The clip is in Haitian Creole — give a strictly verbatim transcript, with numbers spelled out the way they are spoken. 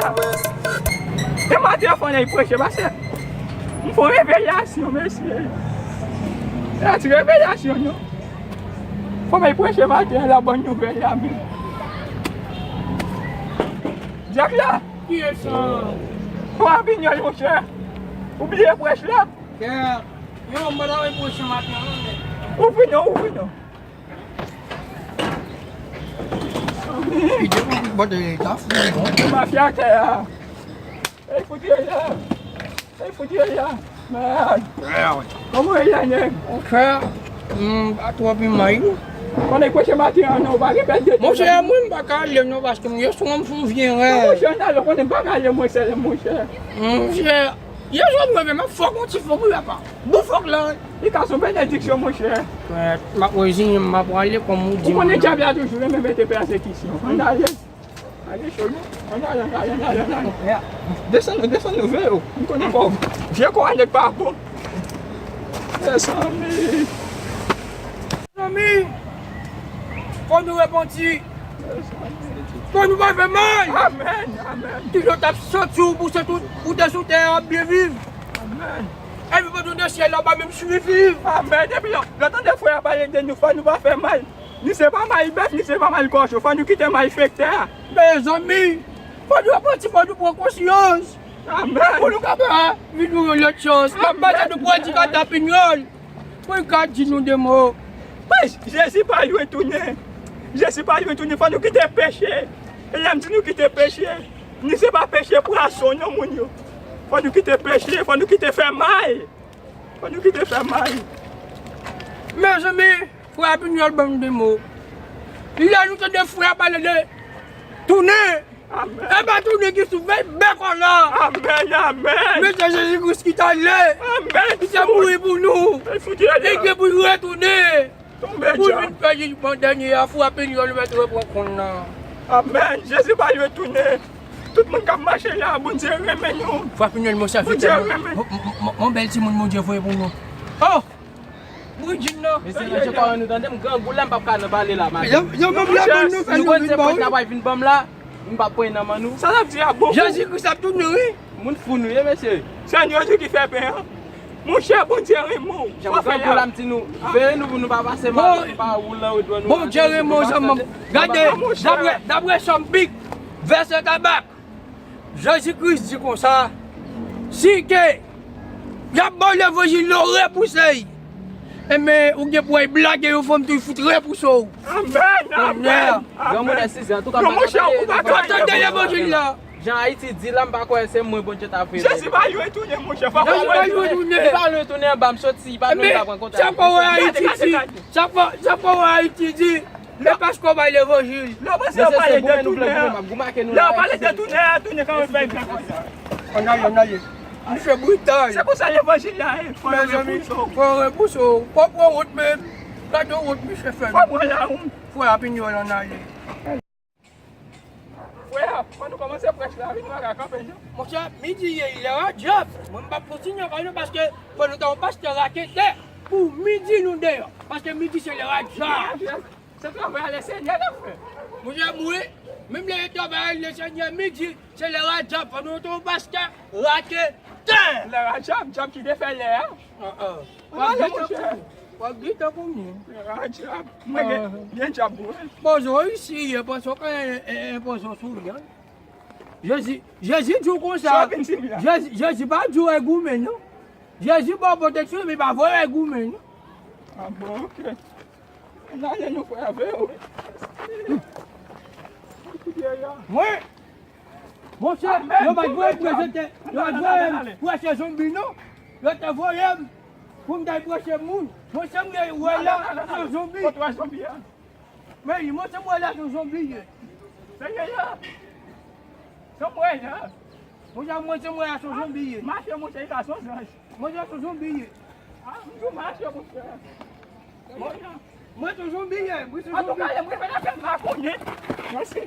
E maten an fò nèg preche, pastè. M fè yon revelasyon, mesye. E ti revelasyon, non. Fò nèg preche maten an, la bòn nouvèl la, men. Dyak la. Kiyès sa? Fò Apinyòl, monchè. Ou bliye prèch la? Kè, yo, m pa ta wè preche maten an, non, men. Ouvri non, ouvri non. Li te pou bote ta fou, non. Mafya tè a. Ey, fout yo la. Ey, fout yo la. Mèd. Kòman yo la, nèg? Monchè, m pa twò pi may, non. Konnen kweche maten an, non, ou pa gen bèl de. Monchè, mwen, m pa ka ale, non, paske m, yè swa m fè yon vye rèv. Monchè, nan, konnen m pa ka ale, mwen, sèl, monchè. Monchè, yè swa m reve, m ap fòk yon ti fò pou y apa. Bon, fòk la. Li ka son benediksyon, monchè. M ap reziyen m, m ap prale kòm ou di. Ou konnen dyab la toujou renmen mete pèsekisyon. Ann ale. Ale cho, non. Ann ale, ann ale, ann ale, ann ale. Desann nou, desann nou, veye w. M konnen kò w. Vye kò a nèg pa bon. Mezanmi. Mezanmi, fò nou repanti. Fò nou pa fè mal. Amèn, amèn. Ki lòt ap santi w pou se tout, ou te sou tè a ap byen viv. Amèn. Epi pandan w nan syèl la, ou pa menm swiv viv. Amèn. Epi lè, lè w tande frè a pale de nou, fò nou pa fè mal. Ni se pa may bèf, ni se pa may kòcho. Fò nou kite malfektè a. Mezanmi, fò nou repanti, fò nou pran konsyans. Amèn. Pou nou kapab vin yon lòt chans. Amèn. N ap mande nou predikatè Pinyòl pou l ka di nou de mo. Wi, Jezi pa lwen tounen. Jezi pa lwen tounen. Fò nou kite peche. E lè m di nou kite peche, ni se pa peche pwason non, moun yo. Fò nou kite peche, fò nou kite fè mal. Fò nou kite fè mal. Mezanmi, frè Pinyòl ban m de mo. Lè nou tande frè a pale de tounen, amèn, e pa tounen ki sou vèy bèk la. Amèn, amèn. Men se Jezi Kris ki t ale. Amèn. Li te mouri pou nou. Li gen pou l retounen. Tonbe pou l vin fè jijman dènye a, frè Pinyòl mèt repran kòn nan. Amèn. Jezi pa retounen. Tout moun k ap mache la, Bondye renmen nou. Frè Pinyòl, monchè, Bondye renmen nou. Yon bèl timoun Bondye voye pou nou. Oh! Bridjin nan. Mesye, ranje kò nou, tande m, grangou la, m p ap ka nan pale la, maten. Yo, yo, menm la, nou fè nou vin ba w. Pòt la pa vin ban m la, m p ap pran nan men nou. Sa l ap di a bon. Jezi Kris ap tounen, wi. Moun fou nou ye, mesye. Se nou ki fè pen an. Monchè, Bondye renmen w. Jan grangou la, m di nou, veye nou pou nou pa pase mal, nou pa woule nan wotwè nou. Bondye renmen w, zanmi m. Gade, daprè, daprè Sòm bik, vèsè kabak. Jezi Kris di konsa, si ke y ap ba w levanjil la, w repouse y, enben, ou gen pou w al blage yon fanm tou, y fout repouse w. Amèn, amèn. Granmoun èsize, antouka, m pa ka tande levanjil la. Jan Ayiti di la, m pa kwè se mwen Bondye ta voye. Jezi pa lwen tounen, monchè, fò w retounen. Li pa lwen tounen anba m soti, li pa lwen ta pran kontak. Sa pa wè Ayiti di, sa pa, sa pa wè Ayiti di. E paske w bay levanjil. Lè w panse yo pale de tounen an, lè yo pale de tounen an, tounen kanmenm fè vye konsa. Ann ale, ann ale. Misye brital. Se konsa levanjil la ye. Fò yo repouse w. Fò yo repouse w. Fò w pran wont menm. Gade wont misye fè nou. Fò w pran lawont. Frè a Pinyòl, ann ale. Frè a, fò nou kòmanse prèch la, vin pa ka kanpe non. Monchè, midi ye, lè a dyab. Mwen m p ap kontinye ankò non, paske fò nou ta yon pastè raketè. Pou midi nou deyò. Paske midi se lè a dyab. Se travay a Lesenyè n ap fè. Monchè, mwen, menm lè e travay a Lesenyè midi, se lè a dyab, fò nou te yon pastè raketè. Lè a dyab, dyab ki te fè lè a. W ap gen tankou, w ap gen tankou mwen. Lè a dyab, mwen gen, gen dyab mwen. Poze w isi, e poze w ka, e, e poze w sou li an. Jezi, Jezi di w konsa. Jezi, Jezi pa di w al goumen non. Jezi ba w pwoteksyon, men pa voye w al goumen non. A bon, ok. N ale nou frè a veye w. Mwen, monchè, yo pa t voye m prezante, yo pa t voye m preche zonbi non. Yo te voye m pou m t al preche moun. Monchè, m gen wè la, se yon zonbi. Men mwen se mwen la se yon zonbi ye. Senyè, se mwen la. Monchè, mwen se mwen la se yon zonbi ye. Mache, monchè, li ka se yon zanj. Monchè, se yon zonbi ye. A, m di w mache, monchè. Mwen se yon zonbi ye, mwen se yon zonbi. Antouka, lè m rive nan kay m pa konnen. Mèsi.